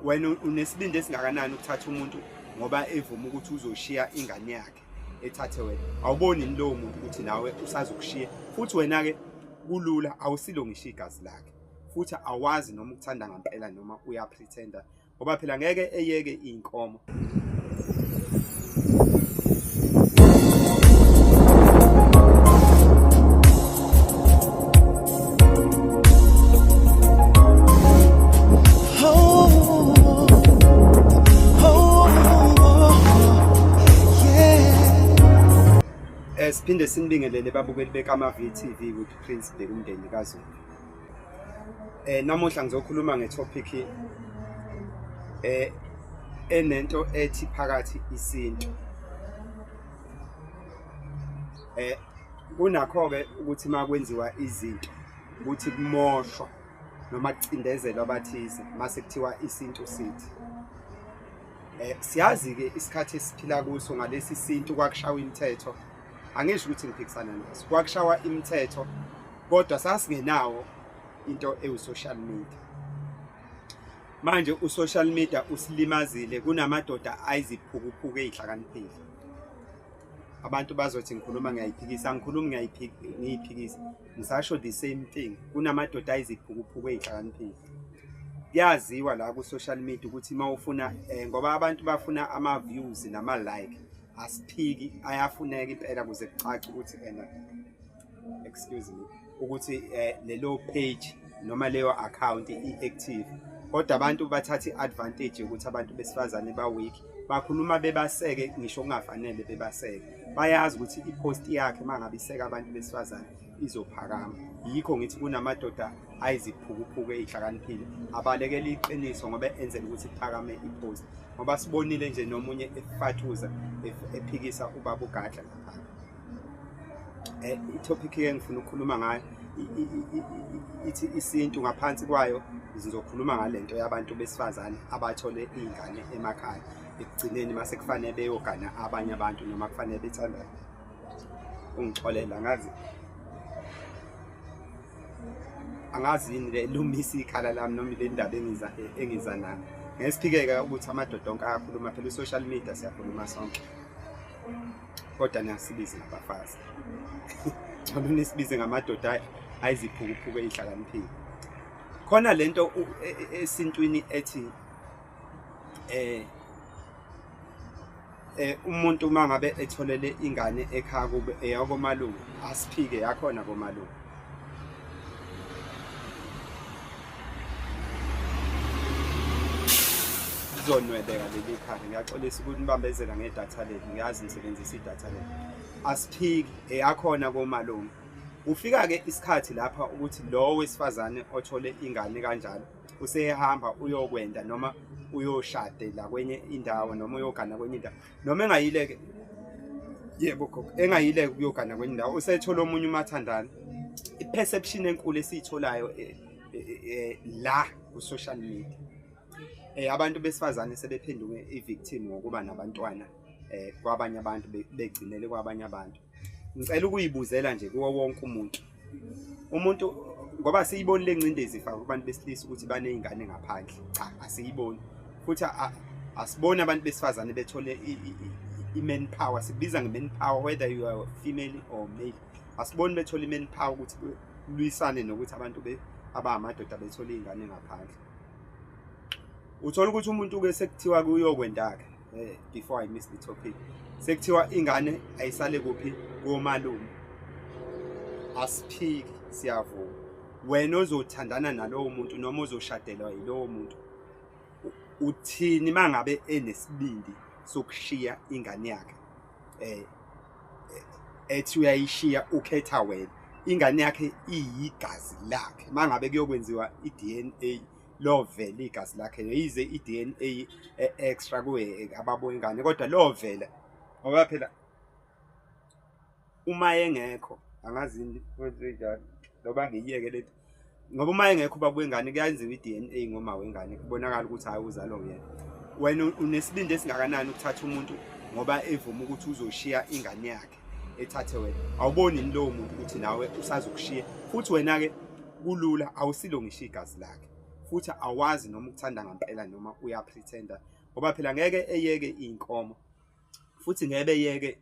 Wena unesibindi esingakanani ukuthatha umuntu ngoba evuma ukuthi uzoshiya ingane yakhe ethathe wena? Awuboni yini lowo muntu ukuthi nawe usazokushiya? Futhi wena-ke kulula, awusilo ngisho igazi lakhe, futhi awazi noma ukuthanda ngampela noma uyapretenda, ngoba phela ngeke eyeke iy'nkomo. Siphinde sinibingelele babukeli beKama VTV with Prince Bhekumndeni kaZulu. Namuhla ngizokhuluma ngetopic enento ethi phakathi isintu. Kunakho-ke ukuthi uma kwenziwa izinto ukuthi kumoshwa noma kucindezelwa abathize mase kuthiwa isintu sithi. Siyazi-ke isikhathi esiphila kuso ngalesi sintu kwakushawa imithetho, angisho ukuthi ngiphikisana naso, kwakushawa imithetho kodwa sasingenawo into ewu-social media. Manje u-social media usilimazile, kunamadoda ayiziphukuphuku ey'hlakaniphile. Abantu bazothi ngikhuluma ngiyayiphikisa, angikhulumi ngiyiphikisa, ngisasho the same thing. Kunamadoda ayiziphukuphuku ey'hlakaniphile. Kuyaziwa la ku-social media ukuthi uma ufuna ngoba abantu bafuna ama-views nama-like, asiphiki, ayafuneka impela kuze kucace ukuthi ena, excuse me, ukuthi lelo page noma leyo account i-active, kodwa abantu bathatha i-advantage yokuthi abantu besifazane ba-weak, bakhuluma bebaseke ngisho kungafanele bebaseke. Bayazi ukuthi i-post yakhe uma ngabe iseka abantu besifazane izophakama. Yikho ngithi kunamadoda ayiziphukuphuku ey'hlakaniphile abalekela iqiniso ngoba enzela ukuthi kuphakame i-post, ngoba sibonile nje nomunye efathuza ephikisa ubaba uGadla lapha. I-topic-ke engifuna ukukhuluma ngayo ithi isintu, ngaphansi kwayo ngizokhuluma ngale nto yabantu besifazane abathole iy'ngane emakhaya, ekugcineni mase kufanele beyogana abanye abantu noma kufanele bethandane. Ungixolela, angazi angazi yini le lumisa ikhala lami noma le ndaba engiza engiza nayo. Ngeke siphikeke ukuthi amadoda onke ayakhuluma, phela i-social media siyakhuluma sonke, kodwa niyasibize ngabafazi, ngcono nisibize ngamadoda ayiziphukuphuku ey'hlakaniphile. Khona lento esintwini ethi umuntu uma ngabe etholele ingane ekhaya kube eyakomalume, asiphike yakhona komalume. Lizonwebeka leli khaya, ngiyaxolisa ukunibambezela ngedatha leli, ngiyazi nisebenzisa idatha leli. Asiphiki eyakhona komalume. Kufika-ke isikhathi lapha ukuthi lo wesifazane othole ingane kanjalo usehamba uyokwenda noma uyoshadela kwenye indawo noma uyogana kwenye indawo, noma engayile-ke, yebo gogo, engayile ukuyogana kwenye indawo, usethola omunye umathandana. I-perception enkulu esiyitholayo la ku-social media, abantu besifazane sebephenduke i-victim ngokuba nabantwana kwabanye abantu, begcinele kwabanye abantu. Ngicela ukuyibuzela nje kuwo wonke umuntu, umuntu ngoba siyiboni le ngcindezi ifaka kubantu besilisa ukuthi baney'ngane ngaphandle. Cha, asiyiboni, futhi asiboni abantu besifazane bethole i-man power, sikubiza nge-man power whether you are female or male, asiboni bethole i-man power ukuthi kulwisane nokuthi abantu abangamadoda bethole iy'ngane ngaphandle. Uthola ukuthi umuntu-ke sekuthiwa kuyokwenda-ke, before I miss the topic, sekuthiwa ingane ayisale kuphi komalume. Asiphiki, siyavuma. Wena ozothandana nalowo muntu noma ozoshadelwa yilowo muntu, uthini mangabe enesibindi sokushiya ingane yakhe, ethi uyayishiya, ukhetha wena, ingane yakhe iyigazi lakhe. Mangabe kuyokwenziwa i-DNA lovela igazi lakhe, yize i-DNA extra kuye ababo ingane, kodwa lovela, ngoba phela uma engekho angazi yini kwenzenjani, ngoba ngiyiyeke lento, ngoba uma engekho ubaba wengane kuyenziwa i-DNA ngoma wengane, kubonakala ukuthi hayi uzalwa nguyena. Wena unesibindi esingakanani ukuthatha umuntu ngoba evuma ukuthi uzoshiya ingane yakhe ethathe wena? Awuboni yini lowo muntu ukuthi nawe usazokushiya? Futhi wena-ke kulula, awusilo ngisho igazi lakhe, Futhi awazi noma ukuthanda ngempela noma uyapretenda, ngoba phela ngeke eyeke iy'nkomo, futhi ngeke eyeke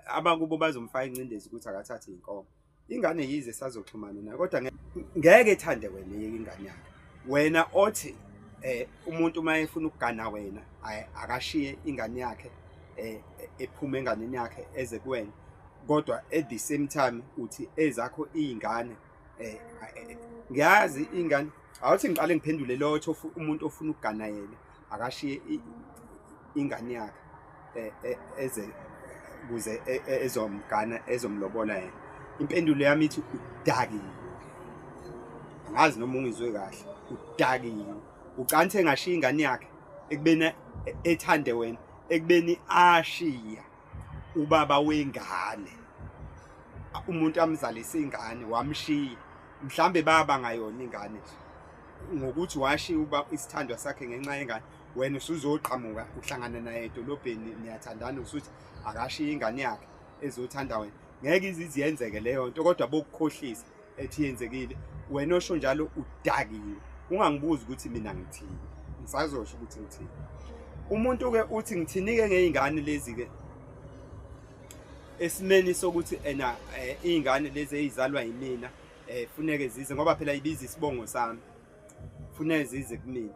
abakubo bazomfaka ingcindezi ukuthi akathathe iy'nkomo. Ingane yize sazoxhumana nayo, kodwa ngeke ethande wena eyeke ingane yakhe. Wena othi umuntu uma efuna ukugana wena akashiye ingane yakhe, ephume enganeni yakhe eze kuwena, kodwa at the same time uthi ezakho iy'ngane. Ngiyazi ingane, awuthi ngiqale ngiphendule lotho umuntu ofuna ukugana yena akashiye ingane yakhe eze kuze ezomgana ezomlobola yena. Impendulo yami ithi udakiwe. Angazi noma ungizwe kahle, udakiwe. Ucanthe engashiya ingane yakhe ekubeni ethande wena, ekubeni ashiya ubaba wengane, umuntu amzalise ingane wamshiya, mhlambe baba ngayona ingane nje ngokuthi washiya uba isithandwa sakhe ngenxa yengane. Wena usuzoqhamuka uhlangana naye edolobheni, niyathandana, usuthi akashiye ingane yakhe ezothanda wena. Ngeke ize yenzeke leyo nto, kodwa bokukhohlisa ethi yenzekile. Wena osho njalo udakiwe. Ungangibuzi ukuthi mina ngithini, ngisazosho ukuthi ngithini. Umuntu-ke uthi ngithini-ke ngey'ngane lezi-ke esimeni sokuthi ena iy'ngane lezi ey'zalwa yimina funeke zize, ngoba phela ibiza isibongo sami, funeke zize kumina.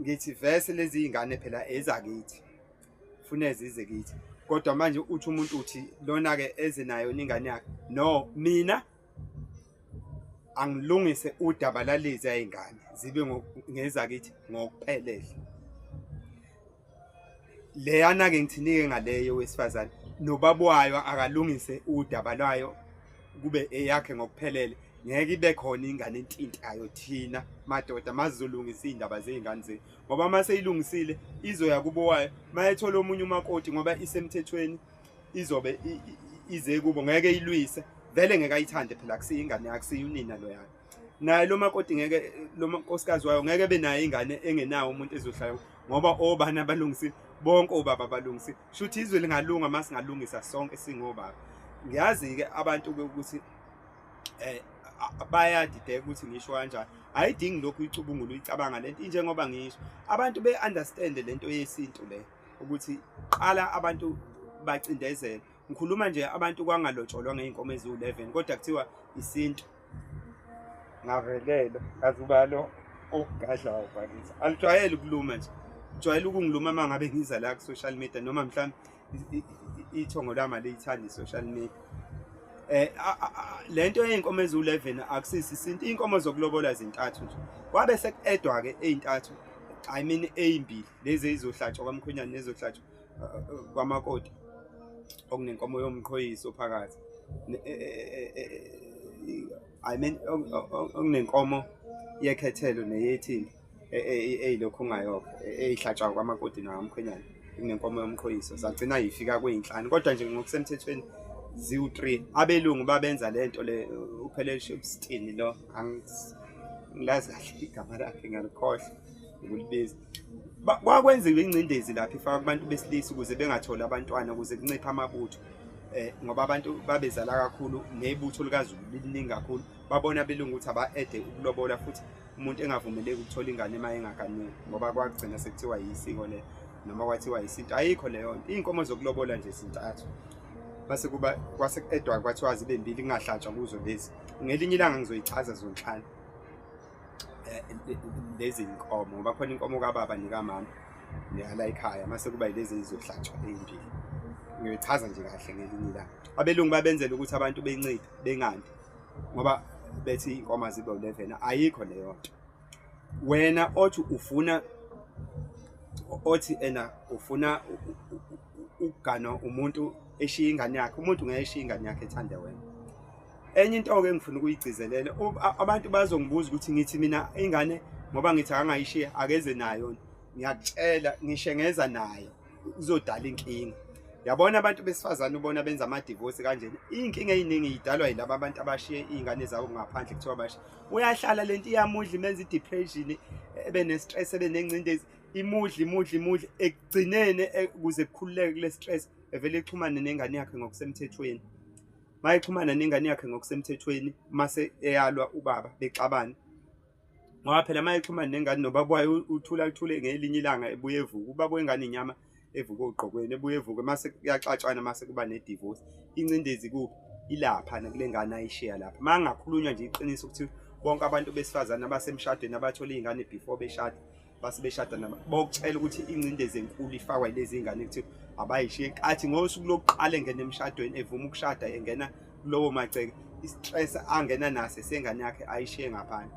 Ngithi vese lezi iy'ngane phela ezakithi, funeke zize kithi. Kodwa manje uthi umuntu uthi lona-ke eze nayo ingane yakhe. No, mina angilungise udaba lalezi ayingane zibe ngezakithi ngokuphelele. Leyana-ke ngithinike ngaleyo wesifazane, nobaba wayo akalungise udaba lwayo kube eyakhe ngokuphelele. Ngeke ibe khona ingane entintayo thina madoda mazizolungisa iy'ndaba zey'ngane zethu, ngoba uma seyilungisile izoya kubo wayo, uma ethola omunye umakoti ngoba isemthethweni izobe ize kubo, ngeke ilwise vele, ngeke ayithande phela, akusiyo ingane yakhe, akusiyo unina loyana. Naye lo makoti ngeke, lo nkosikazi wayo ngeke ebe nayo ingane engenawo umuntu ezohlala, ngoba obani abalungisile bonke obaba balungisile. Shuthi izwe lingalunga uma singalungisa sonke singobaba. Ngiyazi-ke abantu-ke ukuthi bayadideka ukuthi ngisho kanjani, ayidingi lokhu uyicubungula uyicabanga lento injengoba ngisho. Abantu be-understand lento yesintu le, ukuthi qala abantu bacindezele. Ngikhuluma nje abantu kwangalotsholwa ngey'nkomo eziwu-11, kodwa kuthiwa isintu. Ngavelelwa ngazi uba lo okugadlayo bakithi alijwayele ukuluma nje, jwayele ukungiluma uma ngabe ngiza la ku-social media, noma mhlawumbe ithongo lami aliyithandi i-social media. Lento yey'nkomo eziwu-11 akusisi isintu. Iy'nkomo zokulobola zintathu nje, kwabe sek-edwa-ke ey'ntathu, I mean ey'mbili lezi ey'zohlatshwa kwamkhwenyane nezohlatshwa kwamakoti, okunenkomo yomqhoyiso phakathi, I mean okunenkomo yekhethelo neyethimba eyilokhu ungayokho eyihlatshwa kwamakoti nakwamkhwenyane, kunenkomo yomqhoyiso, zagcina yifika kwey'nhlanu. Kodwa nje ngokusemthethweni ziwu-3. Abelungu babenza lento le, uPhelele Shepstone lo, angilazi kahle igama lakhe, ngiyalikhohlwa ukulibiza. Kwakwenziwa ingcindezi lapha ifaka kubantu besilisa ukuze bengatholi abantwana, ukuze kunciphe amabutho, ngoba abantu babezala kakhulu nebutho likaZulu liningi kakhulu. Babona abelungu ukuthi aba-ede ukulobola, futhi umuntu engavumeleki ukuthola ingane uma engaganiwe, ngoba kwagcina sekuthiwa yisiko le, noma kwathiwa isintu. Ayikho leyo nto. Iy'nkomo zokulobola nje zintathu, base kuba kwase ku-edwa kwathiwa zibe mbili, kungahlatshwa kuzo lezi. Ngelinye ilanga ngizoyichaza zonhlanu lezi nkomo, ngoba khona inkomo kababa nekamama neyala ekhaya, mase kuba yilezi ezizohlatshwa ey'mbili. Ngiyoyichaza nje kahle ngelinye ilanga. Abelungu babenzela ukuthi abantu benciphe bengandi, ngoba bethi iy'nkomo zibe u-11. Ayikho leyo nto. Wena othi ufuna, othi ena ufuna ukuganwa umuntu eshiya ingane yakhe, umuntu ngeke eshiye ingane yakhe ethande wena. Enye into-ke engifuna ukuyigcizelela, abantu bazongibuza ukuthi ngithi mina ingane ngoba ngithi akangayishiya akeze nayo. Ngiyakutshela, ngisho ngeza nayo uzodala inkinga. Yabona abantu besifazane ubona benza ama-divorce kanjena, iy'nkinga ey'ningi yidalwa yilaba abantu abashiye iy'ngane zabo ngaphandle, kuthiwa bashiye. Uyahlala lento iyamudla, imenza i-depression, ebe ne-stress, ebe nengcindezi, imudla imudla imudla, ekugcineni ukuze kukhululeke kule stress evele ixhumane nengane yakhe ngokusemthethweni. Uma exhumana nengane yakhe ngokusemthethweni, mase eyalwa ubaba bexabana, Ngoba phela uma exhumana nengane nobaba wayo uthula kuthule ngelinye ilanga ebuye evuka. Ubaba wengane inyama evuka ogqokweni ebuye evuke mase kuyaxatshwana mase kuba ne-divorce. Incindezi kuphi? Ilapha kule ngane ayishiya lapha. Uma ngakhulunywa nje iqiniso ukuthi bonke abantu besifazane abasemshadweni abathola iy'ngane before beshada base beshada nabo bokutshela ukuthi ingcindezi enkulu ifakwa yilezi ngane ukuthi abayishiye nkathi ngosuku lokuqala engena emshadweni evuma ukushada engena kulowo magceke i-stress angena naso sengane yakhe ayishiye ngaphandle.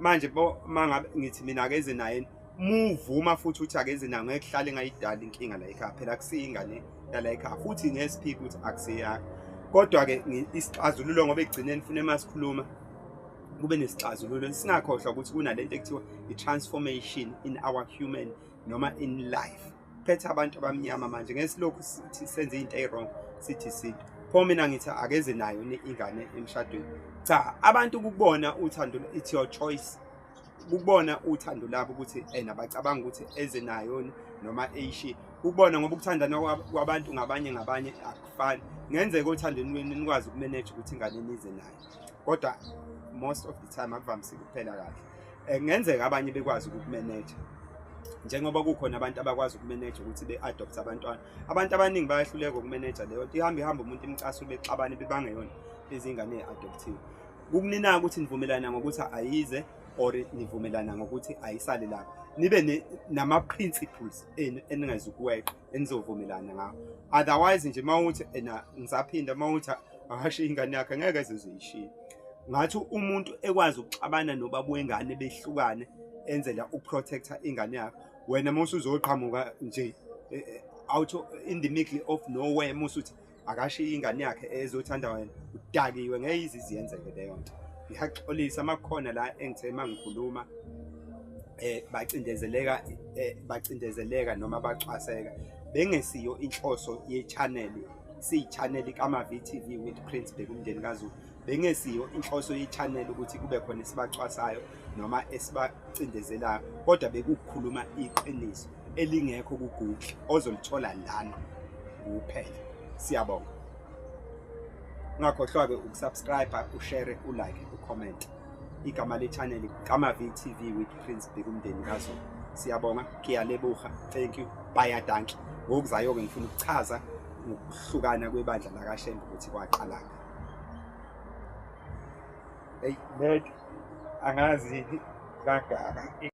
Manje bo mangabe ngithi mina akeze naye muvuma futhi uthi akeze nayo ngeke kuhlale engayidala inkinga la ekhaya, phela akusiyo ingane yala ekhaya futhi ngesiphiki ukuthi akusiyakho. Kodwa-ke isixazululo ngoba ekugcineni fune masikhuluma kube nesixazululo, singakhohlwa ukuthi kunalento ekuthiwa i-transformation in our human noma in life. Phethe abantu abamnyama manje ngesilokhu sithi senze into e-wrong sithi sinto. Pho mina ngithi akeze nayo ingane emshadweni. Cha, abantu kukubona uthando, it's your choice. Kukubona uthando labo ukuthi ena bacabanga ukuthi eze nayo noma eyishiye. Ukubona ngoba ukuthandana kwabantu ngabanye ngabanye akufani. Ngenzeka othandweni lwenu nikwazi ukumanage ukuthi ingane nize nayo. Kodwa most of the time akuvamisile ukuphela kahle. Kungenzeka abanye bekwazi ukukumanage. Njengoba kukhona abantu abakwazi ukumanage ukuthi be-adopt abantwana. Abantu abaningi bayahluleka ukumanage leyo nto. Ihamba ihamba umuntu imcasule bexabane bebangeyona lezi ngane ezi-adoptiwe. Kukunina ukuthi nivumelana ngokuthi ayize or nivumelana ngokuthi ayisale lapha. Nibe nama-principles enu eningezukuweqa enizovumelana ngawo. Otherwise nje mawuthi ena ngisaphinda mawuthi akashiye ingane yakhe ngeke ezezoyishiya. Ngathi umuntu ekwazi ukuxabana nobaba wengane behlukane enzela ukuprotecta ingane yakhe. Wena mase uzoqhamuka nje out in the middle of nowhere musuthi akashiye ingane yakhe ezothanda wena, udakiwe, ngeke ize iziyenzeke leyo nto. Ngiyaxolisa makukhona la engithe mangikhuluma bacindezeleka bacindezeleka noma bacwaseka. Bengesiyo inhloso ye-channel, siyi-channel kaMavi TV with Prince Bhekumndeni kaZulu. Bengesiyo inhloso ye-channel ukuthi kube khona esibacwasayo noma esibacindezelayo, kodwa bekukhuluma iqiniso elingekho ku-Google ozolithola lana kuphela. Siyabonga. Ungakhohlwa-ke ukusubscribe, ushare, ulike, ucomment. Igama le-channel kaMavi TV with Prince Bhekumndeni kaZulu. Siyabonga, ngiyaleboga, thank you, baie dankie. Ngokuzayo-ke ngifuna ukuchaza ngokuhlukana kwebandla lakaShembe ukuthi kwaqalaphi. Hey, nerd, angazi kangaka.